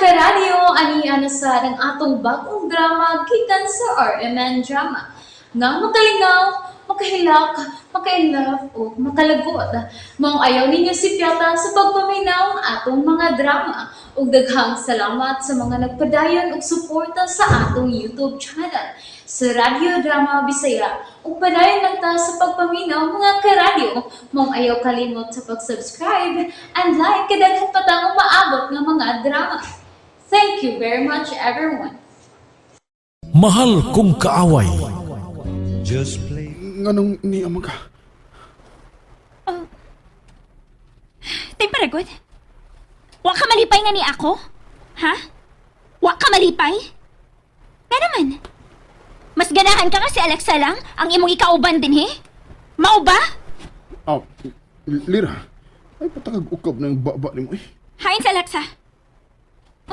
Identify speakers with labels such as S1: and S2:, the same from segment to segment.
S1: Karadyo, ani na sa ang atong bagong drama gikan sa RMN Drama. Nga makalingaw, makahilak, makainlove o makalagot. Maong ayaw ninyo sipyata sa pagpaminaw ang atong mga drama. Ug daghang salamat sa mga nagpadayon og suporta sa atong YouTube channel sa Radyo Drama Bisaya. Ug padayon lang ta sa pagpaminaw, mga karadyo. Maong ayaw kalimot sa pag-subscribe and like kay daghan pa tang umaabot nga mga drama. Thank you very much, everyone.
S2: Mahal Kong Kaaway.
S3: Just play.
S4: Nganong niya man ka?
S5: Tay Paragot, wa ka malipay nga ni ako? Ha? Wa ka malipay? Nga naman. Mas ganahan ka nga si Alexa lang ang imong ikauban din, he? Mao ba?
S4: Oh, Lira. Ay, patagag ukab na yung baba ni mo eh.
S5: Hain sa Alexa.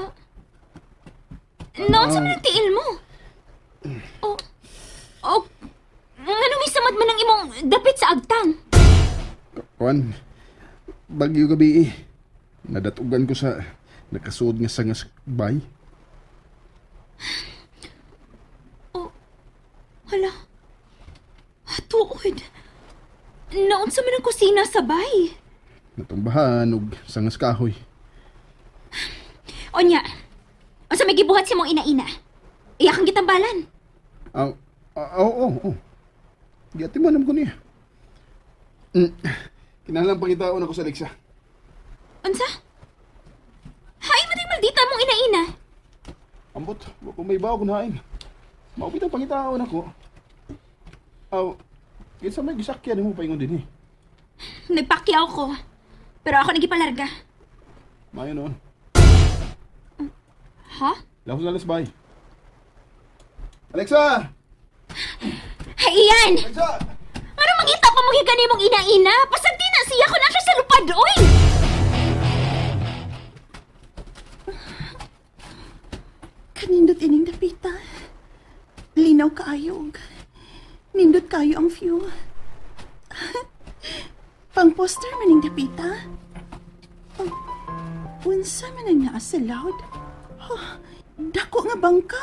S5: Oh. Noon sa man ang tiil mo. Oh. Oh. Nganong isamad man ang imong dapit sa agtang?
S4: Kuan, bagyo gabi eh. Nadatugan ko sa nakasuod nga sangas bay.
S5: Hala. Tuod. Noon sa man ang kusina sa bay.
S4: Natumbahan og sangas kahoy.
S5: Onya, unsa may gibuhat sa imong ina-ina? Iya kang gitambalan.
S4: Ah, ah, oo, oo, oo. Giati man ko niya. Kinahanglan pangitaon ako sa Alexa.
S5: Unsa? Hay man maldita mong ina-ina.
S4: Ambot, wa ko may bawo kung hain. Maupit ang pangitaon ako. Aw, kinsa may gisakyan nimo paingon din eh.
S5: Nagpakyaw ko. Pero ako nagipalarga.
S4: Maayo noon.
S5: Ha?
S4: Lahos na bay. Alexa!
S5: Hay iyan!
S4: Alexa!
S5: Ano mangita pa mo gani mong ina-ina? Pasagdi na siya ko na siya sa lupad, oy!
S6: Kanindot ining dapita. Linaw kaayog. Nindot kayo ang view. Pang poster maning dapita. Oh, unsa man ang naa sa loud? Oh, dako nga bangka.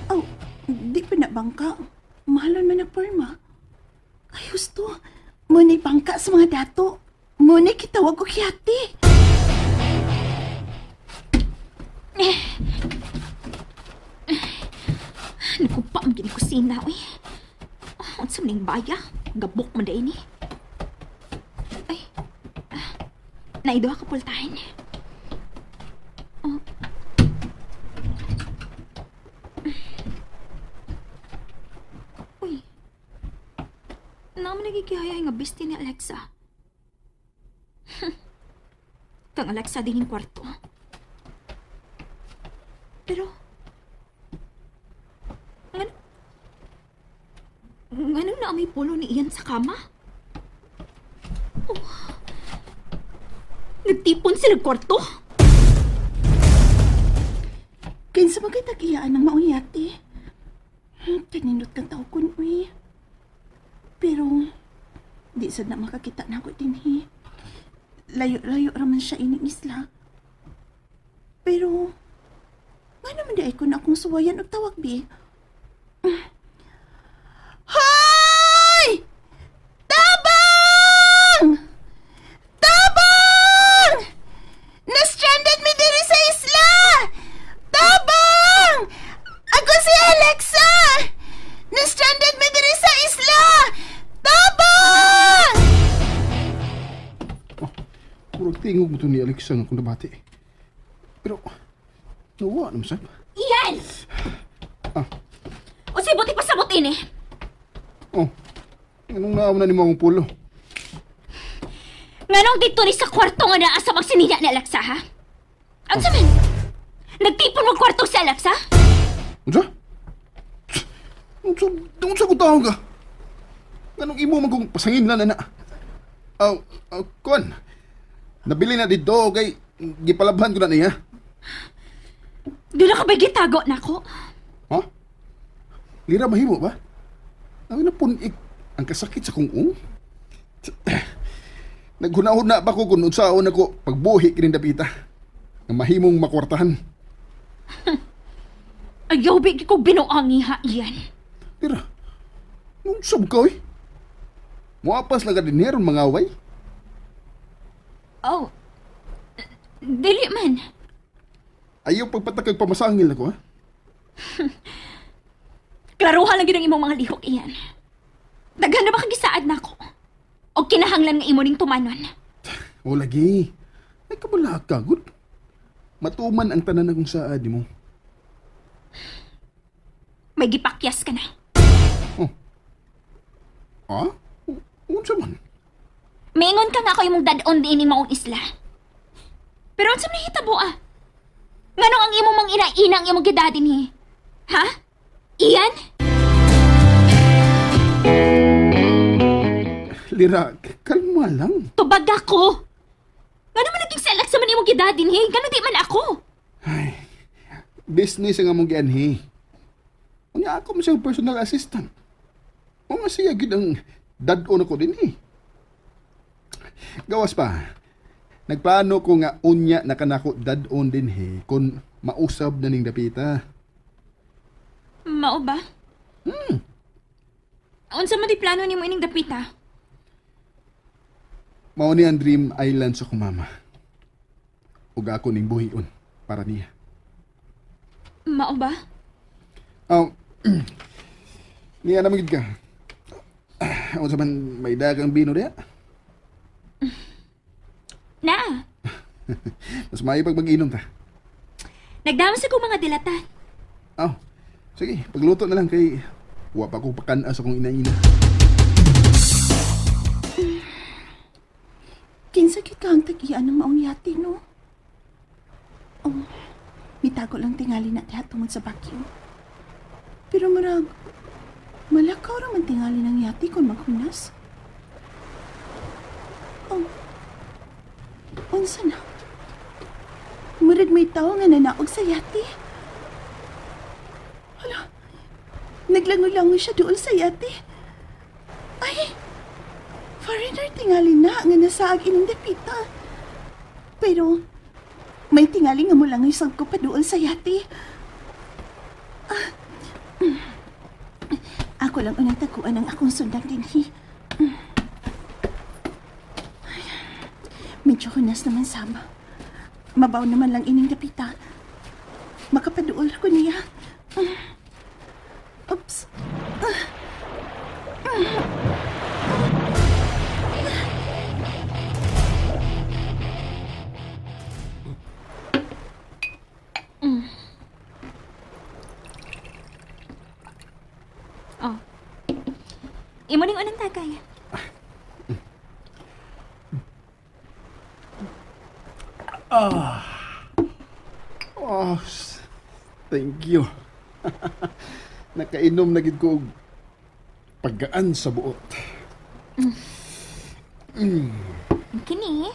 S6: Oh, di pa na bangka. Mahalon man na porma. Ay, husto. Muna'y bangka sa mga dato. Muna'y kitawag og yate.
S5: Nagkupa ang gini kusina, oy. Ah, unsa man ning baya? Gabok man day ni. Ay. Ah, naiduha ka pultahin. Oh. Uy. Naman nagigihayay nga bestie ni Alexa. Kang Alexa din yung kwarto. Pero, Ngano? Ngano na may polo ni Ian sa kama? Oh. Nagtipon sila kwarto?
S6: Kinsa man kay tag-iyaan ng maong yate? Kanindot kang tao kun, uy. Pero, di sad na makakita na ako dinhi. Layo-layo raman siya ining isla. Pero, nga naman di ay ko na akong suwayan og tawag, bi. Hoy! Tabang! Tabang! Na-stranded mi diri sa isla! Tabang! Ako si Alexa! Na-stranded mi diri sa isla! Tabang!
S4: Oh, murag tingog mo to ni Alexa nga kung nabati. Pero, nawa naman sab.
S5: Ian!
S4: Ah.
S5: O say buti pasabot ini.
S4: Oh, anong naam na ni mo akong pulo?
S5: Nganong dito ni sa kwarto nga naa sa magsinina ni Alexa, ha? Ang samin? Nagtipon mo kwarto si Alexa?
S4: Unsa? Unsa, unsa ko taong ka? Anong imo man kung pasangin na na na? Aw, aw, kuan. Nabili na dito kay gipalabhan ko na niya.
S5: Doon na ka ba gitago na ako?
S4: Ha? Lira mahimo ba? Ang napunik ang kasakit sa kong ung. Naghunahuna ba ko kung unsaon ako pagbuhi kining dapita. Nga mahimong makwartahan.
S5: Ayaw, bigi ko binuangi ha, Ian.
S4: Lira, nung sab ka oy. Muapas lang ka din meron mga away.
S5: Oh, dili man.
S4: Ayaw pagpatakag pamasangil ako ha.
S5: Klaruhan lang yun ang imong mga lihok, Ian. Daghan na ba kagisaad na ako? O kinahanglan nga imo ning tumanon?
S4: O lagi. Ay kabala ka, good. Matuman ang tanan akong saad mo.
S5: May gipakyas ka na.
S4: Ha? Unsa man?
S5: Mingon ka nga ako imong dad-on diini maong isla. Pero unsa man nahitabo ah? Nganong ang imong mang ina-ina ang imong gidadin hi? Ha? Ian?
S4: Lira, kalma lang.
S5: Tubag ako! Ngano man naging selak sa man imong gidadin hi? Ngano di man ako?
S4: Business ang among gianhi. Unya ako man siyang personal assistant. O nga siya gid ang dad-on ako din eh. Gawas pa. Nagplano ko nga unya na kanako dad-on din he kung mausab na ning dapita.
S5: Mao ba? Unsa man di plano nimo ining dapita?
S4: Mao ni ang dream island sa kumama. Ug ako ning buhion para niya.
S5: Mao ba?
S4: Oh, niya naman gid ka. Unsa man may dagang bino diya?
S5: Na.
S4: Mas maayo pag mag-inom ta.
S5: Nagdama sa kong mga dilata.
S4: Oh, sige, pagluto na lang kay wa pa ko pakan-as akong inaina.
S6: Kinsa gyud ka ang tag-ian ng maong yate, no? Oh, mitago lang tingali na diha tungod sa bagyo. Pero murag, malakaw ra man tingali ng yate kung maghunas. Oh, unsa na? Murag may tawo nga nanaog sa yate. Hala, naglangoy-langoy siya dool sa yate. Ay, foreigner tingali na nga nasaag ining dapita. Pero may tingali nga mulangoy sang ko pa dool sa yate. Ah, Ako lang unang taguan ang akong sundang dinhi. Ay, medyo hunas naman sama. Mabaw naman lang ining dapita. Makapaduol ko niya. Oops.
S5: Oh. Imo ning unang tagay.
S4: Oh, thank you. Nakainom na gid ko og paggaan sa buot.
S5: Kini,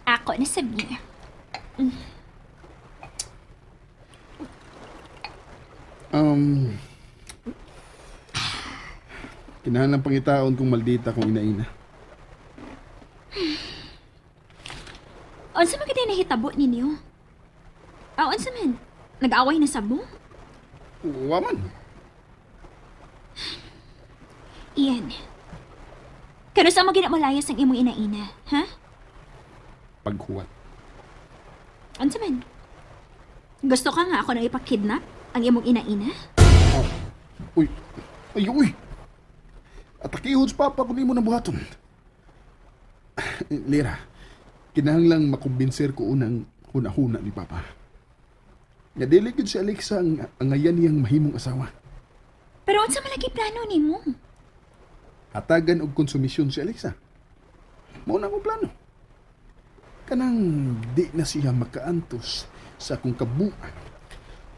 S5: ako na sabi.
S4: Kinahanglan pangitaon kung maldita kung inaina.
S5: Unsa man kitay nahitabo ninyo? Ah, unsa man? Nag-away na sa mo?
S4: Wa man.
S5: Ian. Kano sa mo ginamalayas ang imong inaina, ha?
S4: Paghuwat.
S5: Unsa man? Gusto ka nga ako nang ipakidnap ang imong inaina?
S4: Oh. Uy. Ay, uy. Atakihon sa papa kung imo na buhaton. Lira, kinahanglang makumbinser ko unang huna-huna ni papa. Nga dili gyud si Alexa ang angayan niyang mahimong asawa.
S5: Pero unsa man lagi plano nimo?
S4: Hatagan og konsumisyon si Alexa. Mao na akong plano. Kanang di na siya makaantos sa akong kabuan.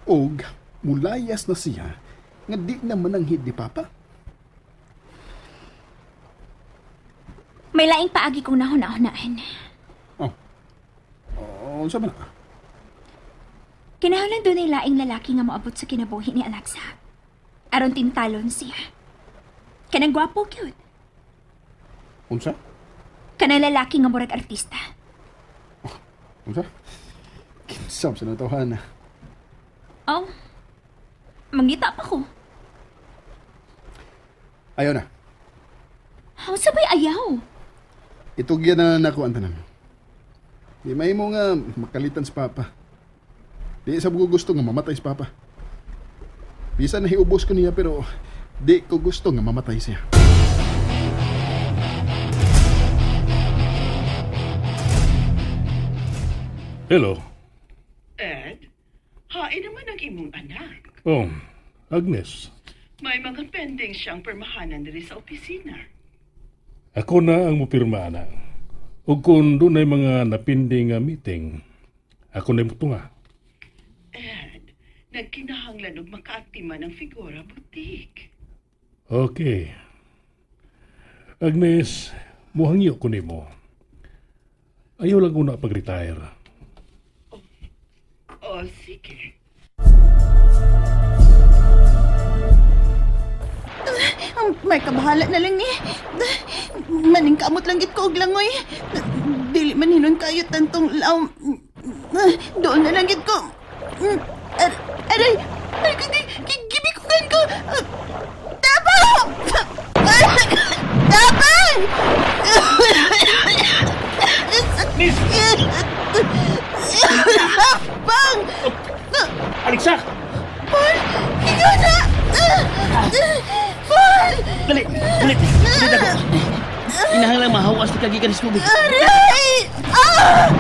S4: Og mulayas na siya nga di na mananghid ni Papa.
S5: May laing paagi kong nahuna-hunaan.
S4: Oh. Oh, unsa man na?
S5: Kinahanglan dunay laing lalaki nga moabot sa kinabuhi ni Alexa. Aron tintalon siya. Kanang gwapo cute.
S4: Unsa?
S5: Kanang lalaki nga murag artista.
S4: Unsa? Sam sa natawhan.
S5: Oh, mangita pa ko.
S4: Ayaw na.
S5: How sabay ayaw?
S4: Itugyan na nako ang tanan. Di may mo nga makalitan sa papa. Di sa ko gusto nga mamatay si papa. Bisan nahiubos ko niya pero di ko gusto nga mamatay siya.
S7: Hello.
S6: Ed, hain naman ang imong anak.
S7: Oh, Agnes.
S6: May mga pending siyang permahanan diri sa opisina.
S7: Ako na ang mupirma na. Ug kung dunay mga napindi nga meeting, ako na mutunga.
S6: Ed, nagkinahanglan og makaatiman ang figura boutique.
S7: Okay. Agnes, muhangyo ko nimo. Ayaw lang una pag-retire.
S6: O, sige. May kabahala na lang ni. Maning kamot lang gid ko og langoy. Dili man hinon kayo tantong law. Doon na lang gid ko. Aray, aray, gibikugan ko. Tabang! Tabang!
S8: Miss!
S6: Tabang!
S8: Alexa!
S6: Paul! Ikaw na! Paul!
S8: Dali! Dali! Dali ako! Kinahanglan mahawas ni kagikan sa tubig.
S6: Aray! Ah!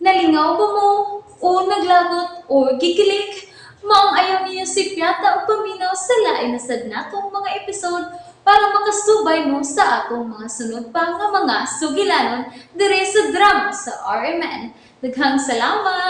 S1: Nalingaw ba mo? O naglagot o gikilig? Maong ayaw niyo si Piata o paminaw sa lain na sad natong mga episode para makasubay mo sa atong mga sunod pa nga mga sugilanon dire sa drama sa RMN. Daghang salamat!